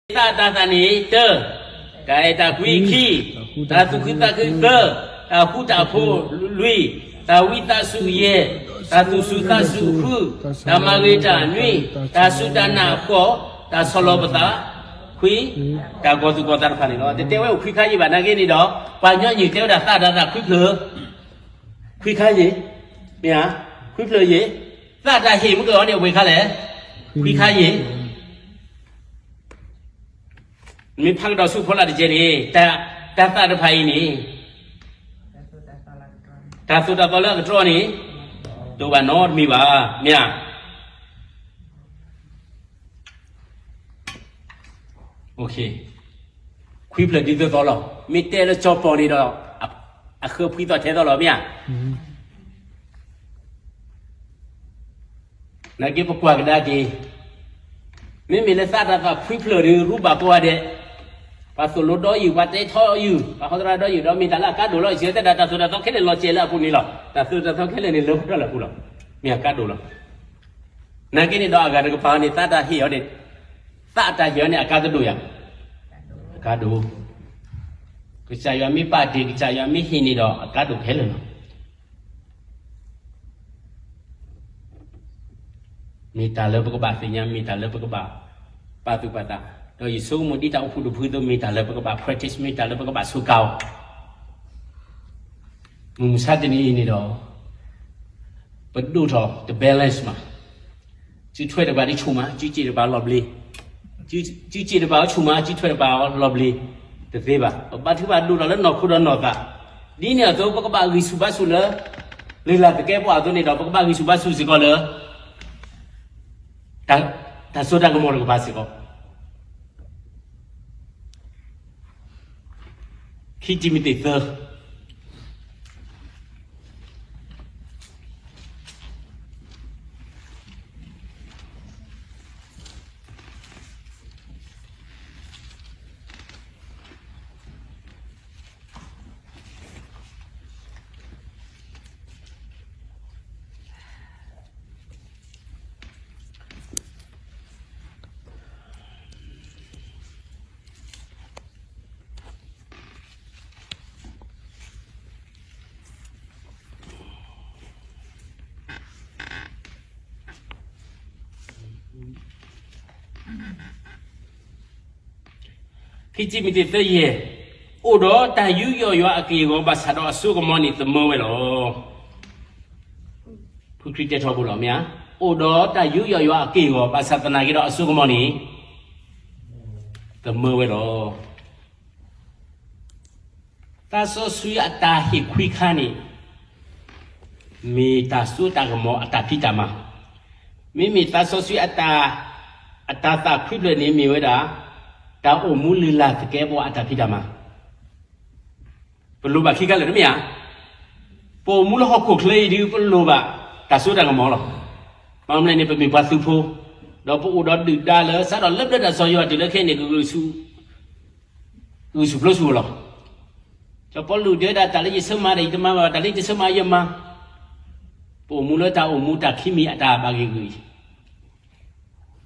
သးတၢ်သၣ်န့ၣ် တၢ, တၢ်အဲၣ်တၢ်ကွံ ခံ, တၢ်သူၣ်ခုသးခု သၢ, တၢ်ဃူတၢ်ဖိး လွံၢ်, တၢ်ဝံသးစူၤ ယဲၢ်, တၢ်သူၣ်စူၤသးစူၤ ဃု, တၢ်မၤဂ့ၤတၢ် နွံ, တၢ်စူၢ်တၢ်နာ် ဃိး, တၢ်ဆီၣ်လီၤပသး ခွံ, တၢ်ကီၤသူၣ်ကီၤသးတဖၣ်န့ၣ်လီၤ. တတဲဝဲအိၣ်ခွံခါယံၤဘၣ် နာ်က့န့ၣ်ဒီး ပှၤညီနုၢ်တဲဝဲဒၣ် သးတၢ်သၣ်ခွံဖျၢၣ်, ခွံခါယံၤ, မ့ၢ်ဧါ, ခွံဖျၢၣ်ယံၤ, သးတၢ်ဟ့ၣ်မုၢ်ကီၤန့ၣ် အဝဲခါလဲၣ်, ခွံခါယံၤ မ့ၢ်ဖးကဒီးဆူဖိလၢ်တကဲန့ၣ်, တၢ်သၣ်တဖၣ်အံၤန့ၣ်, တၢ်သိၣ်တၢ်သီလၢအကတြီန့ၣ်, တအိၣ်ဘၣ်နီတမံၤဘၣ်, မ့ၢ်ဧါ. ခွံဖျၢၣ်ဒ်သိးသိးလီၤ. မ့ၢ်တဲလၢကၠီပီၤန့ၣ်ဒီး, အဃၢဖှံသီထဲသိးလီၤ မ့ၢ်ဧါ. နာ်က့ပကွၢ်ကဒါက့ၤ, မ့မ့ၢ်လၢသးတၢ်သၣ်ခွံဖျၢၣ်ဒီး ရူဘၣ်ကိးဂၤဒဲး, ပှၤသိၣ်လိဒီးယုၢ်, ပှၤတဲထီယုၢ်, ပှၤဟီသရၣ်ဒီးယုၢ်, ဒီးမ့ၢ်တၢ်လၢအကါဒိၣ်လီၤ. ယတဲဒၣ်တၢ်သိၣ်တၢ်သီခဲလၢာ်လီၤစဲၤလၢအပူၤန့ၣ်လီၤ. တၢ်သိၣ်တၢ်သီခဲလၢာ်န့ၣ် လၢပတီၢ်လၢအပူၤလီၤ. မ့ၢ်အကါဒိၣ်လီၤ. နာ်က့န့ၣ်ဒီးအဂၤတကပၤန့ၣ် သးတၢ်ဟ့ၣ်အီၤန့ၣ်, သးတၢ်ဟ့ၣ်အီၤန့ၣ် အကါတဒိၣ်ယၤ, အကါဒိၣ်. ကစၢ်ယွၤမ့ၢ်ပာ်တ့ၢ်, ကစၢ်ယွၤမ့ၢ်ဟ့ၣ်န့ၣ်ဒီး အကါဒိၣ်ခဲလၢာ်လီၤ. မ့ၢ်တၢ်လၢပကဘၣ်သ့ၣ်ညါ, မ့ၢ်တၢ်လၢပကဘၣ်ပာ်သူၣ်ပာ်သး, ဒီးယဆိကမိၣ်ဒ်တၢ်အိၣ်ဖှိၣ်တဖုအသိး မ့ၢ်တၢ်လၢပကဘၣ် practice, မ့ၢ်တၢ်လၢပကဘၣ်စူးကါအီၤ. မုၢ်မဆါတနံၤအံၤန့ၣ်ဒီး, ပဒိၣ်ထီၣ်တ balance မး, စုထွဲတကပၤဒ်ဆူၣ်မး, စုစ့ၣ်တကပၤလီၤဘျ့, စုစ့ၣ်တကပၤအီၤဆူၣ်မး, စုထွဲတကပၤအီၤလီၤဘျ့, တသ့ဘၣ်. ပဘါထုကဖၣ်ဒိၣ်ထီၣ်လၢနီၢ်ခိဒီးနီၢ်သး, ဒ်န့ၣ်အသိး ပကဘၣ်ဂံၢ်ဆူၣ်ဘါဆူၣ်လၢ လုၢ်လၢ်သကဲးပဝးအသိးန့ၣ်ဒီး ပကဘၣ်ဂံၢ်ဆူၣ်ဘါဆူၣ်စ့ၢ်ကီးလၢ တၢ်စိတၢ်ကမီၤတကပၤစ့ၢ်ကီး. ခံတံၤမသ့းသၢ. ခံတံၤမသ့းသၢယဲၢ်, အိၣ်ဒီးတၢ်ယူးယီၣ်ယွၤအက့ၢ်အဂီၤ ဘၣ်ဆၣ်ဒီးအစိကမီၤန့ၣ် သမၢဝဲလီၤ. ဖုခရံာ်တဲထီဘိလီၤ မ့ၢ်ဧါ. အိၣ်ဒီးတၢ်ယူးယီၣ်ယွၤအက့ၢ်အဂီၤ ဘၣ်ဆၣ်သနာ်က့ဒီးအစိကမီၤန့ၣ် သမၢဝဲလီၤ. သးစီဆှံအတၢ်ဟ့ၣ်ခွံခါန့ၣ် မ့ၢ်တၢ်စိတၢ်ကမီၤအတၢ်ဖံးတၢ်မၤ, မ့မ့ၢ်သးစီဆှံအတၢ်, အတၢ်သၣ်ခွံဖျၢၣ်န့ၣ်မ့ၢ်ဝဲဒၣ် တၢ်အိၣ်မူလုၢ်လၢ်သကဲးပဝးအတၢ်ဖံးတၢ်မၤ. ပလိၣ်ဘၣ်ခံခါလၢာ်တမ့ၢ်ဧါ. ပအိၣ်မူလၢဟီၣ်ခိၣ်ချၢအံၤဒုး ပလိၣ်ဘၣ်တၢ်စိတၢ်ကမီၤလီၤ. ဘၣ်မနုၤလဲၣ်န့ၣ် ပမ့ၢ်ပှၤသုးဖိ, ဒီးပအိၣ်ဒီးဒုၣ်ဒါလၢ စးထီၣ်လၢပျၢၤတၢ်စီၤယိၤဟၣ်တုၤလၢခဲအံၤန့ၣ် ကဂုာ်ဆူၣ်ဖျိဆူၣ်လီၤ. စီၤပီလူးတဲဒၣ် တၢ်လၢယဆၢမၤဒီးယတမၤဘၣ်, တၢ်လၢယတဆၢမၤယမၤ. ပအိၣ်မူလၢတၢ်အိၣ်မူတၢ်ခံမံၤအတၢ်ဘၣ်ဂ့ၢ်ဂ့ၢ်အံၤ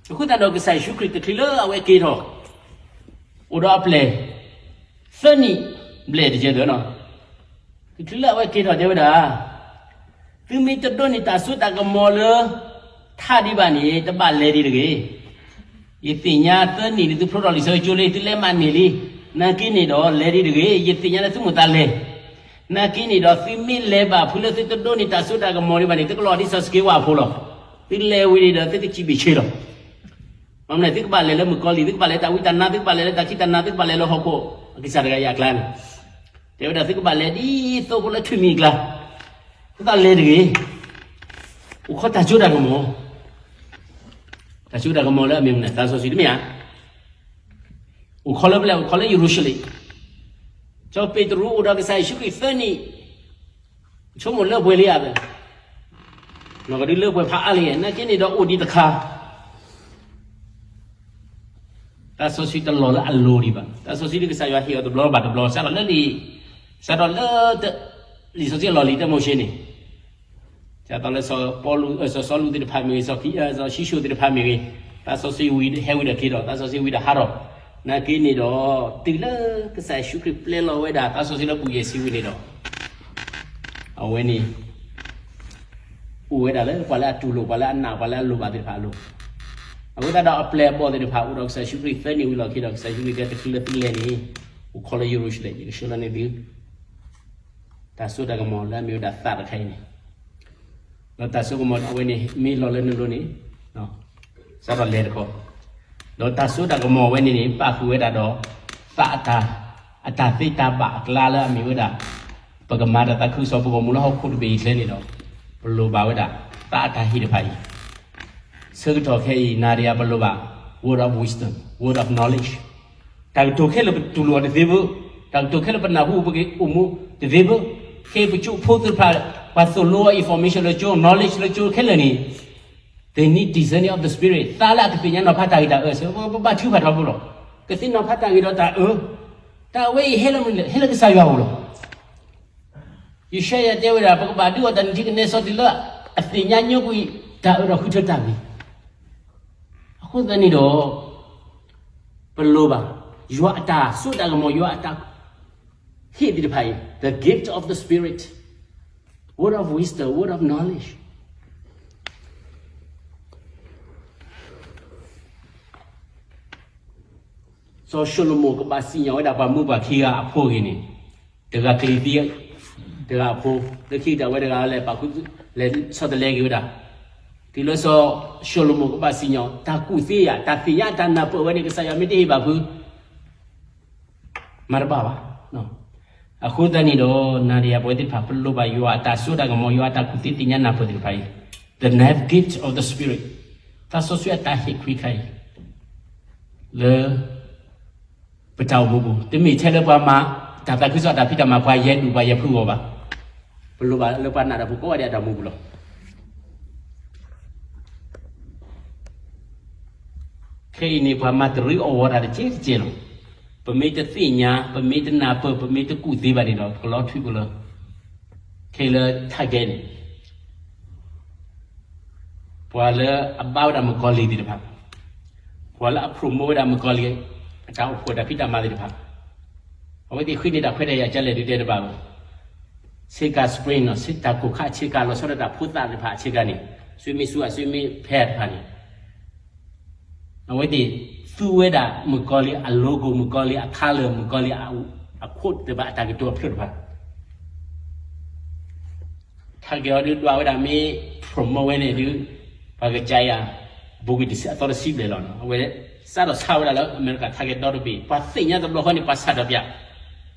အဃိသတးဒီးကစၢ်ယ့ၣ်ၡူးခရံာ်တချုးလၢအဝဲက့ၤထီၣ် အိၣ်ဒီးအပျဲၢ် သၢနံၣ်ဘျဲၣ်တကဲၢ်ဒီး, တချုးလၢအဝဲက့ၤထီၣ်တဲဝဲဒၣ်, သုမ့ၢ်တဒိးန့ၢ်တၢ်စိတၢ်ကမီၤလၢ ထးဒံးဘၣ်န့ၣ် တဘၣ်လဲၤဒံးတဂ့ၤ. ယသ့ၣ်ညါသၢနံၣ်န့ၣ် သုဖျိထီၣ်လံာ်စီဆှံကၠိလံ, သုလဲၤမးန့ၢ်လံ. နာ်က့န့ၣ်ဒီး လဲၤဒံးတဂ့ၤ, ယသ့ၣ်ညါလၢသုမိၣ်သးလဲၤ. နာ်က့န့ၣ်ဒီး သုမ့ၢ်လဲၤဘၣ်ဖုလၢသုတဒိးန့ၢ်တၢ်စိတၢ်ကမီၤဒံးဘၣ်န့ၣ် သုကလီၤဒ်စီၤစက့ဝၣ်အဖိလီၤ. သုလဲၤဝံၤန့ၣ်ဒီး သုကစံးဘျုးဆ့လီၤ. မ့ၢ်မနုၤလဲၣ် သုကဘၣ်လဲၤလၢမုၣ်ကီၤလံၢ်, သုကဘၣ်လဲၤတၢ်ဝံတၢ်နါ, သုကဘၣ်လဲၤလၢတၢ်ခံးတၢ်နၤ, သုကဘၣ်လဲၤလၢဟီၣ်ခိၣ်အကစၢ်တဂၤအံၤအကျါန့ၣ်, တဲဝဲဒၣ် သုကဘၣ်လဲၤဒ်သိးဖိလၢထွံၣ်မံၤအကျါ, သုသးလဲၤတဂ့ၤ. အိၣ်ခိးတၢ်စိတၢ်ကမီၤ, တၢ်စိတၢ်ကမီၤလၢအမ့ၢ်မနုၤလဲၣ်, သးစီဆှံတမ့ၢ်ဧါ. အိၣ်ခိးလၢဖဲလဲၣ်, အိၣ်ခိးလၢယရူၤၡလ့ၣ်. စီၤပ့းတရူးအိၣ်ဒီးကစၢ်ယ့ၣ်ၡူးခရံာ်သၢနံၣ်, ဆိကမိၣ်လၢပှဲၤလံဧါ, နီၢ်ကဒုလၢပှဲၤဖးအါလံ, နာ်က့န့ၣ်ဒီးအိၣ်ဒံးတခါ သးစီဆှံတလီၤလၢအလိၤဒံးဘၣ်. သးစီဆှံဒ်ကစၢ်ယွၤဟ့ၣ်အီၤတဘျီဘၣ်တဘျီ, စးထီၣ်လၢလံာ်, စးထီၣ်လၢ လံာ်စီဆှံအလီၢ်လံၤတၢ်မိၤၡ့န့ၣ်, စးထီၣ်လၢစီၤပီလူး, စီၤစီလူးသ့ၣ်တဖၣ်မ့ၢ်ဂ့ၤ, စီၤ, စီၤၡံၣ်ၡိၣ်သ့ၣ်တဖၣ်မ့ၢ်ဂ့ၤ, သးစီဆှံဝံၤဟဲဝံၤဒီးက့ၤထီၣ်, သးစီဆှံဝံၤဒီးဟးထီၣ်, နာ်က့န့ၣ်ဒီး တုၤလၢကစၢ်ယ့ၣ်ၡူးခရံာ်ပျဲလီၤဝဲဒၣ်သးစီဆှံလၢပူၤယဲၢ်ဆံဝံၤန့ၣ်ဒီး အဝဲန့ၣ် အိၣ်ဝဲဒၣ်လၢပှၤလၢအတူၢ်လိာ် ပှၤလၢအနာ် ပှၤလၢအလိၣ်ဘၣ်သ့ၣ်တဖၣ်အလိၤ, အဃိသတးဒီးအပျဲၢ်အဘီၣ်သ့ၣ်တဖၣ် အိၣ်ဒီးကစၢ်ယ့ၣ်ၡူးခရံာ်သၢနံၣ်ဝံၤလီၢ်ခံဒီး ကစၢ်ယ့ၣ်ၡူးခရံာ်တဲ တချုးလၢသုလဲၤန့ၣ် အိၣ်ခိးလၢယရူၤၡလ့ၣ် ယကဆှၢလီၤန့ၢ်သု တၢ်စိတၢ်ကမီၤလၢအမ့ၢ်ဝဲဒၣ်သးတခါအံၤန့ၣ်, ဒီးတၢ်စိကမီၤအဝဲန့ၣ် မ့ၢ်လီၤလၢနလိၤန့ၣ် စးထီၣ်လဲၤတခီ, ဒီးတၢ်စိတၢ်ကမီၤအဝဲန့ၣ်န့ၣ် ပာ်ဃုာ်ဝဲဒၣ်ဒီး သးအတၢ်, အတၢ်သ့တၢ်ဘၣ်အကျါလၢအမ့ၢ်ဝဲဒၣ် ပကမၤတၢ်သးခုကစီၣ် ပဂီၢ်မူလၢဟီၣ်ခိၣ်တဘ့ၣ်အံၤချ့န့ၣ်ဒီး ပလိၣ်ဘၣ်ဝဲဒၣ် သးအတၢ်ဟ့ၣ်တဖၣ်အံၤ ဆၢကတီၢ်ခဲအံၤ နၤဒီးယၤပလိၣ်ဘၣ် word of wisdom, word of knowledge, တၢ်ကတိၤခဲလၢာ်ပတူၢ်လိာ်တသ့ဘၣ်, တၢ်ကတိၤခဲလၢာ်ပနၢ်ဟူပကအိၣ်မူတသ့ဘၣ်, ခဲအံၤပကၠိဖိသ့ၣ်တဖၣ် ပှၤသိၣ်လိ information လၢကၠိ knowledge လၢကၠိခဲလၢာ်န့ၣ် they need discerning of the spirit သးလၢအကသ့ၣ်ညါနီၤဖးတၢ်ဂ့ၤတၢ်အၢ ပဘၣ်ထုကဖၣ်ထီဘိလီၤ, ကသ့ၣ်နီၤဖးတၢ်ဂ့ၤဒီးတၢ်အၢ, တၢ်အဝဲအံၤဟဲလၢမနုၤလဲၣ်, ဟဲလၢကစၢ်ယွၤအအိၣ်လီၤ. ယၡါယၤတဲဝဲဒၣ် ပကဘၣ်ဒုးအီၤတၢ်နထံကနဲစီတုၤလၢအသ့ၣ်ညါညိကွံာ် တၢ်အၢဒီးဃုထၢတၢ်ဂ့ၤ, အဃိသတးန့ၣ်ဒီး ပလိၣ်ဘၣ် ယွၤအတၢ်စိတၢ်ကမီၤ ယွၤအတၢ်ဟ့ၣ်သ့ၣ်တဖၣ်အံၤ the gift of the spirit, word of wisdom, word of knowledge. စီၤၡလိၤမိၣ်ကဘၣ်စံၣ်ညီၣ်ဝဲဒၣ်ပှၤမုၣ်ပှၤခံဂၤအဖိအဂ့ၢ်န့ၣ်, တဂၤကလံၤသံ, တဂၤအဖိ, လၢခံတၢ်ဝဲတဂၤလဲၤပာ်ခူ, လဲၤဆီတလဲက့ၤဝဲဒၣ်, တုၤလၢစီၤၡလိၤမိၣ်ကဘၣ်စံၣ်ညီၣ် တၢ်ကူၣ်သ့ယၤ တၢ်သ့ၣ်ညါတၢ်နၢ်ပၢၢ်ဝဲန့ၣ် ကစၢ်ယွၤမ့ၢ်တဟ့ၣ်ဘၣ်ဖု မၤတဘၣ်ဘၣ်. အဃိသတးန့ၣ်ဒီး နၤဒီးယၤပဝဲသ့ၣ်တဖၣ် ပလိၣ်ဘၣ်ယွၤအတၢ်စိတၢ်ကမီၤ ယွၤအတၢ်ကူၣ်သ့သ့ၣ်ညါနၢ်ပၢၢ်သ့ၣ်တဖၣ်အံၤ, the nine gift of the Spirit, သးစီဆှံအတၢ်ဟ့ၣ်ခွံခါအံၤ, လၢ ပတၢ်အိၣ်မူပူၤ, တမ့ၢ်ထဲလၢပှၤမၤ တၢ်သးခုကစီၣ်တၢ်ဖံးတၢ်မၤ ပှၤယဲၢ်ဒူၣ်ပှၤယဲၢ်ဖုဂီၢ်ဘၣ်. ပလိၣ်ဘၣ်လၢပှၤနာ်ဒီးပကိးဂၤဒဲးအတၢ်အိၣ်မူပူၤလီၤ. ခဲအံၤန့ၣ် ပှၤမၤတရံးအီၣ်ဝီၤတၢ်တကဲတကဲလီၤ. ပမ့ၢ်တသ့ၣ်ညါ, ပမ့ၢ်တနၢ်ပၢၢ်, ပမ့ၢ်တကူၣ်သ့ဘၣ်န့ၣ်ဒီး ပကလီၤထွံပူၤလၢ ခဲအံၤလၢ target န့ၣ် ပှၤလၢအဘါဝဲဒၣ်မုၣ်ကီၤလံၢ်သ့ၣ်တဖၣ်, ပှၤလၢအ promote ဝဲဒၣ်မုၣ်ကီၤလံၢ် အတၢ်အိၣ်ဖှိၣ်တၢ်ဖံးတၢ်မၤသ့ၣ်တဖၣ်, အဝဲသ့ၣ်ဃ့န့ၢ်တၢ်ခွဲးတၢ်ယာ်ကလဲၣ်ဒုးတဲတဘၣ်ဘၣ်. ဆ့ကၤ spring နီၤ, ဆ့တၢ်ကိၢ်ခါအဆ့ကၤ လီၤဆီဒၣ်တၢ်ဖိသၣ်သ့ၣ်တဖၣ်အဆ့ကၤန့ၣ်, ဆွေမင်းဆူ အဆွေမင်းဖဲတဖၣ်န့ၣ် အဝဲသ့ၣ်သူဝဲဒၣ်မုၣ်ကီၤလံၢ်အ logo, မုၣ်ကီၤလံၢ်အ color, မုၣ်ကီၤလံၢ်အ အ quote သ့ၣ်တဖၣ် အတၢ်ကတိၤအဖျၢၣ်တဖၣ် target အီၤဒုးဒွးဝဲဒၣ်မ့ၢ် promote ဝဲန့ၣ်ဒုး ပှၤကစၢ်ယွၤ ဘူးကွံာ်အသီတဆံဘျဲၣ်လီၤ. အဝဲ စးထီၣ်ဆါဝဲဒၣ်လၢအမဲရကၤ target ဒီတဘ့ၣ်, ပှၤသ့ၣ်ညါတဘျီဃီန့ၣ် ပှၤဆန္ဒပြ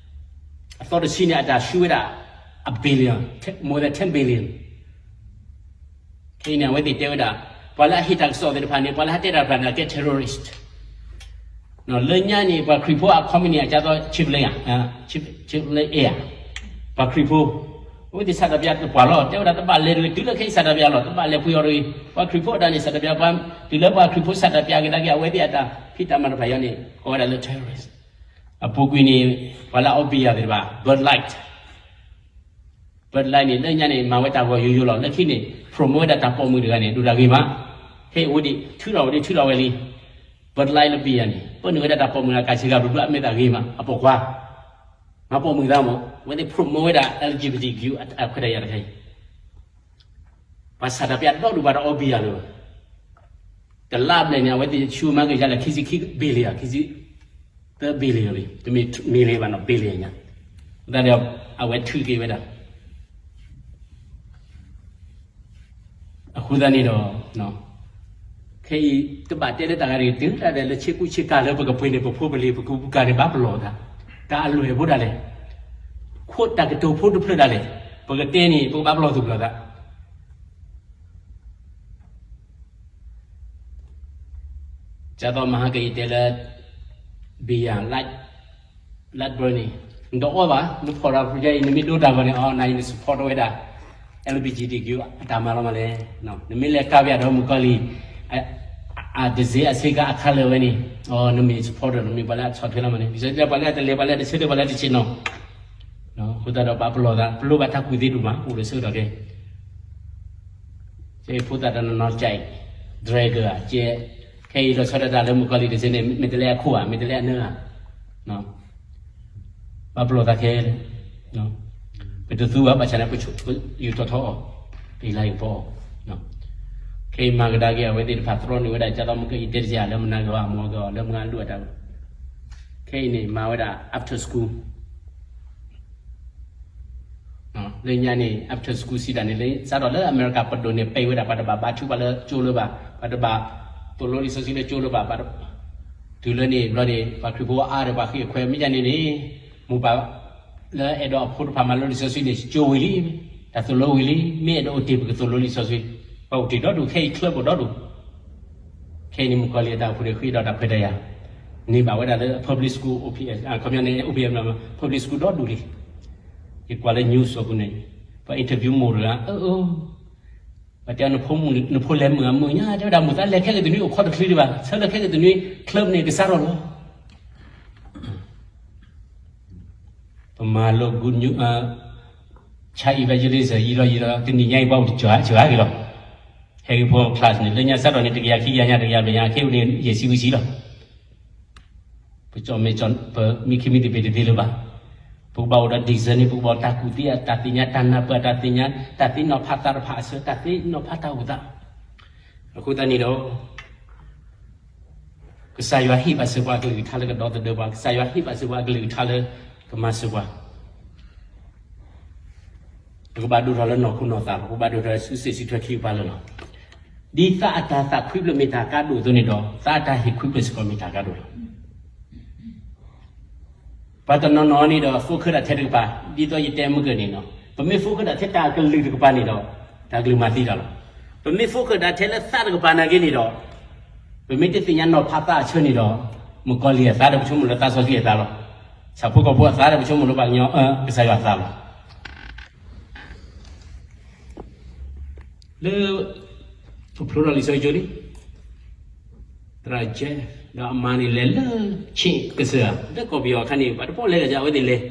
အသီတဆံန့ၣ် အတၢ်ဆူဝဲဒၣ် a billion, more than ten billion. ခဲအံၤန့ၣ် အဝဲသ့ၣ်တဲဝဲဒၣ် ပှၤလၢအဟ့ၣ်တၢ်ကစီၣ်သ့ၣ်တဖၣ်န့ၣ် ပှၤလၢဟးတဲတၢ်တဖၣ်န့ၣ် ကဲ terrorist. လၢညါန့ၣ် ပှၤခရံာ်ဖိအ company အကသိး Chipotle ဧါ, Chipotle ဧါ, ပှၤခရံာ်ဖိ အဝဲသ့ၣ်ဆန္ဒပြတပှၢ်လီၤ. တဲဝဲဒၣ်တဘၣ်လဲၤတဂ့ၤ, တုၤလၢခဲအံၤဆန္ဒပြလီၤ, တဘၣ်လဲၤပှ့ၤအီၤတဂ့ၤ. ပှၤခရံာ်ဖိအတၢ်န့ၣ် ဆန္ဒပြပှၤ, တုၤလၢပှၤခရံာ်ဖိဆန္ဒပြက့ၤသနာ်က့ အဝဲသ့ၣ်အတၢ်ဖံးတၢ်မၤတဖၣ်အံၤန့ၣ် ကိးဝဲဒၣ်လၢ terrorist. အပူၤကွံာ်န့ၣ် ပှၤလၢအအီ beer သ့ၣ်တဖၣ် Bud Light, Bud Light န့ၣ် လၢညါန့ၣ် မၤဝဲတၢ်ဂီၤယိယိလီၤ. လၢခံန့ၣ် promote ဝဲဒၣ်တၢ်ပိာ်မုၣ်တဂၤန့ၣ် ဒိၣ်တၢ်ဂ့ၤမး, ဟဲအိၣ်ဒံး ထုးထီၣ်ဝဲဒၣ် ထုးထီၣ်ဝဲလံ. Bud Light လၢ beer န့ၣ် ပၢနုာ်ဝဲဒၣ်တၢ်ပိာ်မုၣ်လၢကးဆ့ကၤဘျုးဘျုး အမဲာ်သၣ်ဂ့ၤမး, အပိာ်ခွါ မၤပိာ်မုၣ်သးမး, အဝဲသ့ၣ် promote ဝဲဒၣ် L G B T Q အခွဲးတၢ်ယာ်တခါအံၤ ပှၤဆန္ဒပြဒီဒူၣ်ပှၤတအီ beer လၢၤဘၣ်. တလါဘျဲၣ်န့ၣ် အဝဲသ့ၣ်ဆူၣ်မၤက့ၤယၤလၢခံဆံခံ billion, ခံဆံသၢ billion လံ, တမ့ၢ် million ဘၣ်နီၤ, billion ညါ, အဃိသတးဒီး အဝဲထုးက့ၤဝဲဒၣ် အဃိသတးန့ၣ်ဒီး ခဲအံၤ တဘၣ်တဲလၢတၢ်ဂၤတဂ့ၤ, တုၤဒၣ်လဲာ်လၢဆ့ကူဆ့ကၤလၢပကပှ့ၤန့ၣ် ပဖိပလံၤ ပကူပကၤန့ၣ် ဘၣ်ပလီၢ်သး, တၢ်အလွဲၢ်ဖိဒၣ်လဲာ်, ခိးတၢ်ကတိၤဖိတဖျၢၣ်ဒၣ်လဲာ်, ပကတဲန့ၣ် ပကဘၣ်ပလီၢ်သူၣ်ပလီၢ်သး ကသိးမဟါကယတဲလၢ beer, light, light beer န့ၣ် နတအီဘၣ်, နဖီၣ်တၢ်ဖိယါအံၤ နမ့ၢ်ဒိတၢ်ဂီၤန့ၣ် အီ နၤအံၤန support ဝဲဒၣ် L G B T Q အတၢ်မၤလီၤမးလဲၣ်. နမ့ၢ်လဲၤကၤဝဲဒၣ်ဒီးမုၣ်ကီၤလံၢ် အ design အဆ့ကၤအ color ဝဲန့ၣ် အီ နမ့ၢ် support ဒီး နမ့ၢ်ပှၤလၢအဆီၣ်ထွဲလီၤမးန့ၣ်, ပှၤလၢအတလဲၤ ပှၤလၢအတဆၢထၢၣ် ပှၤလၢအတဆ့ၣ်နီၤ အဃိသတးဒီးပပလီၢ်သး, ပလိၣ်ဘၣ်တၢ်ကူၣ်သ့ဒိၣ်မး အိၣ်ဒီးဆၢကတီၢ်ခဲအံၤ, ကဲဖိသၣ်တနီၤနီၤကဲ drag ဧါ, ကဲ ခဲအံၤလီၤဆီဒၣ်တၢ်လၢမုၣ်ကီၤလံၢ်တစ့န့ၣ် မ့ၢ်တလဲအခိၣ်ဧါ, မ့ၢ်တလဲအနၢဧါ, ဘၣ်ပလီၢ်သးခဲလၢာ်, ပတသူဘၣ်ဘၣ်ဆၣ်န့ၣ် ပယူၤထီၣ်ထီအီၤ, ပယူၤလၢယူၤဖီအီၤ, ခဲအံၤမၤကဒါက့ၤအဝဲသ့ၣ်တဖၣ် သြီန့ၢ်ဝဲဒၣ် ကၢ်သီမုၢ်ကၢ်အံၤတဲတက့ၢ် လၢမနၤကဘၣ်မီၤကီၤ လၢမုၢ်ဂၤလူၤအတၢ်, ခဲအံၤန့ၣ် မၤဝဲဒၣ် after school လၢညါန့ၣ် after school စံးဒၣ်န့ၣ် လၢစးထီၣ်လၢအမဲရကၤပဒိၣ်န့ၣ် ပံးဝဲဒၣ် ပှၤတဘၣ်ဘါထုကဖၣ်လၢကၠိလၢၤဘၣ်, ပှၤတဘၣ်သိၣ်လိလံာ်စီဆှံလၢကၠိလၢၤဘၣ်, တုၤလၢန့ၣ်ဘျီန့ၣ် ပှၤခရံာ်ဖိအါဒီးပှၤဃ့ၢ်အခွဲး မ့ၢ်ဒ်န့ၣ်န့ၣ်, မိၢ်ပၢ်လၢအဲၣ်ဒိးအဖိတဖၣ်မၤလိလံာ်စီဆှံန့ၣ် ကၠိဝံၤလံ, တၢ်သိၣ်လိဝံၤလံ, မ့ၢ်အဲၣ်ဒိးအိၣ်တ့ၢ်ပကသိၣ်လိလံာ်စီဆှံ, ပှၤအိၣ်တ့ၢ်ဒီဒူၣ် ခဲအံၤ club အိၣ်ဒီဒူၣ် ခဲအံၤန့ၣ် မုၣ်ကီၤလံၢ်အတၢ်အိၣ်ဖှိၣ်န့ၣ် ဃ့ဒီးတၢ်ခွဲးတၢ်ယာ်, န့ၢ်ဘၣ်ဝဲဒၣ်လၢ public school အိၣ်ဖဲ ခီပညီန့ၣ် အိၣ်ဖဲ public school ဒီဒူၣ်လံ. ယကွၢ်လၢ news အပူၤန့ၣ် ပှၤ interview မိၢ်တဂၤ, ပှၤတဲ နဖိလဲၤမုာ်အမုာ်ညါ, တဲဝဲဒၣ် မိၢ်သးလဲၤခဲကတနွံ အိၣ်ခီတချုးဒံးဘၣ်, ဆၢလၢခဲကတနွံ club န့ၣ် ကစးထီၣ်လီၤ. ပမၤလိ good news, child evangelist ယံာ်လီၤယံာ်လီၤ တနံၤညါအံၤ ပှၤအိၣ်တကၠီၤဟးက့ၤလီၤ. ဟဲက့ၤဖိ class န့ၣ် လၢညါစးထီၣ်န့ၣ် တကယၤခံကယၤညါ တကယၤဘျဲၣ်ညါ ခဲအံၤန့ၣ် ယဲၢ်ဆံဝံဆံလီၤ. ပကၠီၣ်မဲာ်ကၠီၣ် ပမံခ့မံသပ့ၤတသ့လၢၤဘၣ်. ပကဘၣ်အိၣ်ဒီး discernment န့ၣ် ပကဘၣ်အိၣ်တၢ်ကူၣ်သ့ တၢ်သ့ၣ်ညါ တၢ်နၢ်ပၢၢ် တၢ်သ့ၣ်ညါ တၢ်သ့ၣ်နီၤဖးသးတဖၣ်အဆၢ တၢ်သ့ၣ်နီၤဖးတၢ်အိၣ်သး. အဃိသတးန့ၣ်ဒီး ကစၢ်ယွၤဟ့ၣ်ဘၣ်စၢၤပှၤအကလုၢ်ကထါလၢကဒီသဒၢပှၤ, ကစၢ်ယွၤဟ့ၣ်ဘၣ်စၢၤပှၤအကလုၢ်ကထါလၢကမၤစၢၤပှၤ. ပကဘၣ်ဒိၣ်ထီၣ်လၢနီၢ်ခိနီၢ်သးလီၤ, ပကဘၣ်ဒိၣ်ထီၣ်လၢစုစ့ၣ်စုထွဲခံကပၤလၢာ်လီၤ. ဒ်သးအတၢ်သးခွံဖျၢၣ်မ့ၢ်တၢ်ကါဒိၣ်အသိးန့ၣ်ဒီး သးအတၢ်ဟ့ၣ်ခွံဖျၢၣ်စ့ၢ်ကီးမ့ၢ်တၢ်ကါဒိၣ်လီၤ. ပှၤတနီၤနီၤန့ၣ်ဒီး focus ဒၣ်ထဲတကပၤ, ဒ်သိးယတဲမုၢ်ကၢၢ်န့ၣ်လီၤ, ပမ့ၢ် focus ဒၣ်ထဲတၢ်ကလုၢ်တကပၤန့ၣ်ဒီး တၢ်ကလုၢ်မၤသံတၢ်လီၤ. ပမ့ၢ် focus ဒၣ်ထဲလၢသးတကပၤနာ်က့န့ၣ်ဒီး ပမ့ၢ်တသ့ၣ်ညါနီၤဖးသးအဆၢန့ၣ်ဒီး မုၣ်ကီၤလံၢ်အသးဒီး ပဆိကမိၣ်လၢသးစီဆှံအသးလီၤ. ဆၣ်ဖိကီၢ်ဖိအသးဒီး ပဆိကမိၣ်လၢပှၤကညီ ကစၢ်ယွၤအသးလီၤ. လၢ ပဖျိထီၣ်လံာ်စီဆှံကၠိလံ, သရၣ်ကဲ ဒီးအမါန့ၣ်လဲၤလၢ ခၠ့ၣ်ကစၢၢ်ဧါ, လၢကီၢ်ပယီၤအခါန့ၣ် ပှၤတပိာ်လဲၤတၢ် အဝဲသ့ၣ်လဲၤ,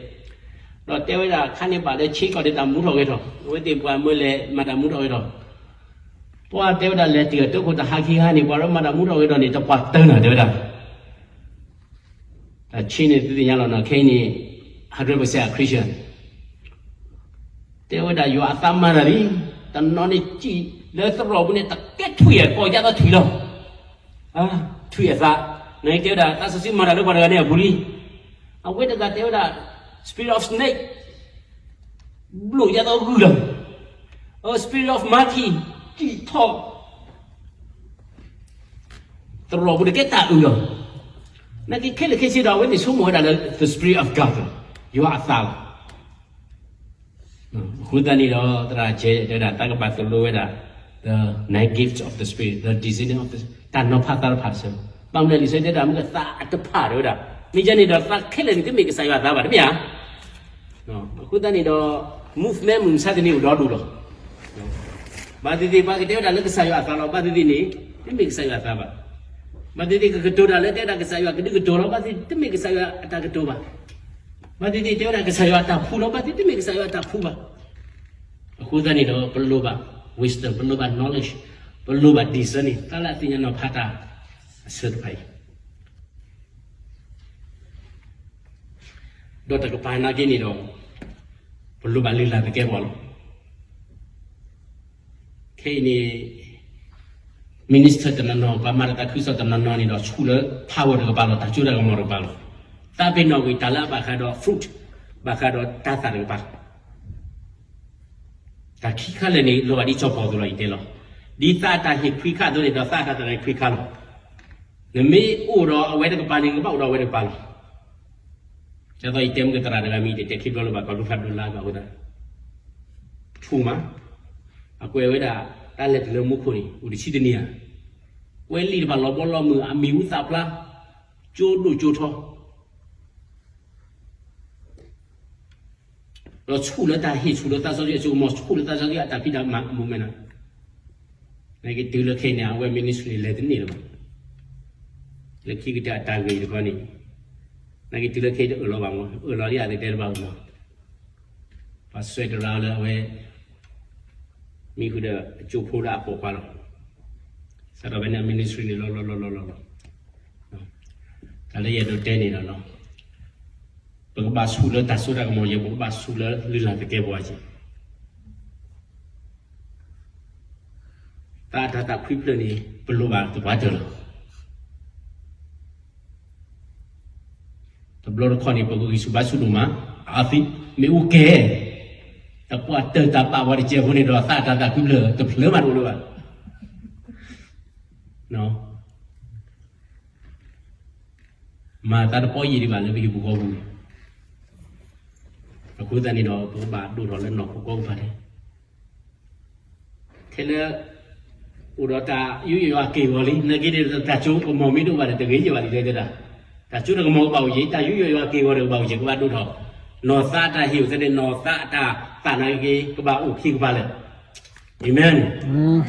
ဒီးတဲဝဲဒၣ် ခါန့ၣ်ဘၣ်လၢခၠ့ၣ်ကီၢ်ဒီးတၢ်မူထီၣ်ဂဲၤထီၣ်, အဝဲသ့ၣ်ပှၤမၢလဲၤမၤတၢ်မူထီၣ်ဂဲၤထီၣ်, ပှၤတဲဝဲဒၣ်လဲၤတုၤအတၢ်ခိၣ်တဟါခံဂၤန့ၣ် ပှၤရၢမၤတၢ်မူထီၣ်ဂဲၤထီၣ်န့ၣ် တပှၢ်တၢၢ်နၤ တဲဝဲဒၣ် တၢ်ဆ့န့ၣ် သုသ့ၣ်ညါလီၤနီၤ, ခဲအံၤန့ၣ် hundred percent Christian တဲဝဲဒၣ်ယွၤအသးမၤတၢ်လံ, တနီၤန့ၣ်စံၣ်လၢသရိာ်ပူၤန့ၣ် တကဲထွံၣ်အကိးယါသီထွံၣ်လီၤ, ထွံၣ်အသး, နကတဲဝဲဒၣ် သးစီဆှံမၤတၢ်လၢပှၤတဂၤန့ၣ်အပူၤလံ, အဝဲတဂၤတဲဝဲဒၣ် spirit of snake ဘျိၣ်ယါသီဂုၢ်လီၤ, spirit of monkey စံၣ်ထီၣ် သရိာ်ပူၤတကဲတၢ်အုးလီၤ. နာ်က့ခဲလၢာ်ခဲဆ့ဒီး အဝဲသ့ၣ်ဆိကမိၣ်ဝဲဒၣ်လၢ the spirit of God ယွၤအသးလီၤ. အဃိသတးန့ၣ်ဒီး သရၣ်ကဲတဲဝဲဒၣ် သးကဘၣ်သိၣ်လိဝဲဒၣ် the nine gifts of the spirit, the discerning of the တၢ်နီၤဖးသးတဖၣ်တဆၢ, ဘၣ်မနုၤလံာ်စီဆှံတဲဒၣ်မ့ၢ်သးအတဖၣ်တဲဝဲဒၣ်, မ့ၢ်ယဲန့ၣ်ဒီးသးခဲလၢာ်န့ၣ် တမ့ၢ်ကစၢ်ယွၤအသးဘၣ် တမ့ၢ်ဧါ. အဃိသတးန့ၣ်ဒီး movement မုၢ်မဆါတနံၤအိၣ်ဒီဒူၣ်လီၤ. ဘၣ်သ့ၣ်သ့ၣ် ပှၤကတဲဝဲဒၣ်လၢကစၢ်ယွၤအသးလီၤ, ဘၣ်သ့ၣ်သ့ၣ်န့ၣ် တမ့ၢ်ကစၢ်ယွၤအသးဘၣ်. ဘၣ်သ့ၣ်သ့ၣ် ကကတိၤတၢ်လၢတဲဝဲဒၣ်ကစၢ်ယွၤကဒုးကတိၤလီၤ, ဘၣ်သ့ၣ်သ့ၣ် တမ့ၢ်ကစၢ်ယွၤအတၢ်ကတိၤဘၣ်. ဘၣ်သ့ၣ်သ့ၣ် တဲဝဲဒၣ်ကစၢ်ယွၤအတၢ်ဖှူလီၤ, ဘၣ်သ့ၣ်သ့ၣ် တမ့ၢ်ကစၢ်ယွၤအတၢ်ဖှူဘၣ်. အဃိသတးန့ၣ်ဒီး ပလိၣ်ဘၣ် wisdom, ပလိၣ်ဘၣ် knowledge, ပလိၣ်ဘၣ် discernment တၢ်လၢအသ့ၣ်ညါနီၤဖးတၢ်အဆၢတဖၣ်အံၤ ဒီးတကပၤနာ်က့န့ၣ်ဒီး ပလိၣ်ဘၣ်လုၢ်လၢ်သကဲပှၤလီၤ. ခဲအံၤန့ၣ် minister တနီၤနီၤ ပှၤမၤတၢ်သးခုကစီၣ်တနီၤနီၤန့ၣ်ဒီး ဆူၣ်လၢ power တကပၤလီၤ, တၢ်စိတၢ်ကမီၤတကပၤလီၤ. သးပ့ၤနီၣ်ကွံာ်တၢ်လၢအဘၣ်ဃးဒီး fruit, ဘၣ်ဃးဒီးတၢ်သၣ်တကပၤ တၢ်ခံခါလၢာ်န့ၣ် လီၤဂာ်ဒ်စီၤပီလူးအသိးလီၤ ယတဲလီၤ. ဒ်သးအတၢ်ဟ့ၣ်ခွံခါအသိးန့ၣ်ဒီး သးအတၢ်သၣ်န့ၣ်ခွံခါလီၤ. နမ့ၢ်အိၣ်ဒီးအဝဲတကပၤန့ၣ် နကဘၣ်အိၣ်ဒီးအဝဲတကပၤလီၤ. ဒ်သိးယတဲမ့ၢ်ကသရၣ်တဂၤမံၤ တတဲခံဘျီလၢၤဘၣ် ကီၢ်သူဖးဒိၣ်လါဘၣ်အဃိသတး ထူၣ်မး, အကွဲးဝဲဒၣ် တၢ်လဲၤတုၤလၢမူခိၣ်န့ၣ် အိၣ်တဆံတနံၤဧါ, ကွဲးလံာ်တဖၣ်လီၤဘီလီၤမုၢ် အမံၤဟူသၣ်ဖျါ, ကၠိဒိၣ်ကၠိထီ ဒီးဆူၣ်လၢတၢ်ဟ့ၣ်ဆူၣ်လၢသးစီဆှံအစိကမီၤ ဆူၣ်လၢသးစီဆှံအတၢ်ဖံးတၢ်မၤအမူမဲာ်နၤ, နာ်က့တုၤလၢခဲအံၤန့ၣ် အဝဲ ministry န့ၣ် လဲၤတန့ၢ်လၢၤဘၣ်. လၢခံကတၢၢ်အတၢ်ဂ့ၢ်တခီန့ၣ် နာ်က့တုၤလၢခဲအံၤတအၢၣ်လီၤဘၣ်မး အၢၣ်လီၤဒ်အသးတဲတဘၣ်မး, ပှၤစွဲတရါလၢအဝဲ မံဃုာ်ဒီးအကၠိဖိလၢအပိာ်ခွါလီၤ. တၢ်ဒီးဖဲန့ၣ် ministry န့ၣ်လီၤလီၤလီၤလီၤလီၤလီၤ. တၢ်လၢယအဲၣ်ဒိးတဲန့ၣ်လီၤ. ပကဘၣ်ဆူၣ်လၢတၢ်စိတၢ်ကမီၤယဲၢ်, ပကဘၣ်ဆူၣ်လၢလုၢ်လၢ်သကဲာ်ပဝးယဲၢ်. သးအတၢ်သးခွံဖျၢၣ်န့ၣ် ပလိၣ်ဘၣ်သပှၢ်တၢၢ်လီၤ. တဘျီတခီၣ်န့ၣ် ပကဂံၢ်ဆူၣ်ဘါဆူၣ်ဒိၣ်မး, အသ့မ့ၢ်အိၣ်ကဲ သပှၢ်တၢၢ်တၢ်ဘၣ်ပှၤတစဲးဖိန့ၣ်ဒီး သးအတၢ်သးခွံဖျၢၣ်တဖျၢၣ်မးတအိၣ်လၢၤဘၣ်. မၤသးတပီယံာ်ဒံးဘၣ်လၢပဟံၣ်ပူၤဃီပူၤန့ၣ်. အဃိသတးန့ၣ်ဒီး ပကဘၣ်ဒိၣ်ထီၣ်လၢနီၢ်ခိကိးကပၤန့ၣ် ထဲလၢ အိၣ်ဒီးတၢ်ယူးယီၣ်ယွၤက့ၢ်ဂီၤလံ, နာ်က့ဒီး တၢ်စိကမီၤမ့ၢ်တအိၣ်ဘၣ်ဒီး တဂ့ၤယဲၢ်ဘၣ်လံ တဲတဲဒၣ်. တၢ်စိတကမီၤကဘၣ်အိၣ်ယဲၢ်, တၢ်ယူးယီၣ်ယွၤက့ၢ်ဂီၤဒီးကဘၣ်အိၣ်ယဲၢ်, ကဘၣ်ဒိၣ်ထီၣ်. နီၢ်သးအတၢ်ဟ့ၣ်အိၣ်သ့န့ၣ် နီၢ်သးအတၢ်သးနာ်က့ ကဘၣ်အိၣ်ခံကပၤလၢာ်. အၤမ့ၣ်.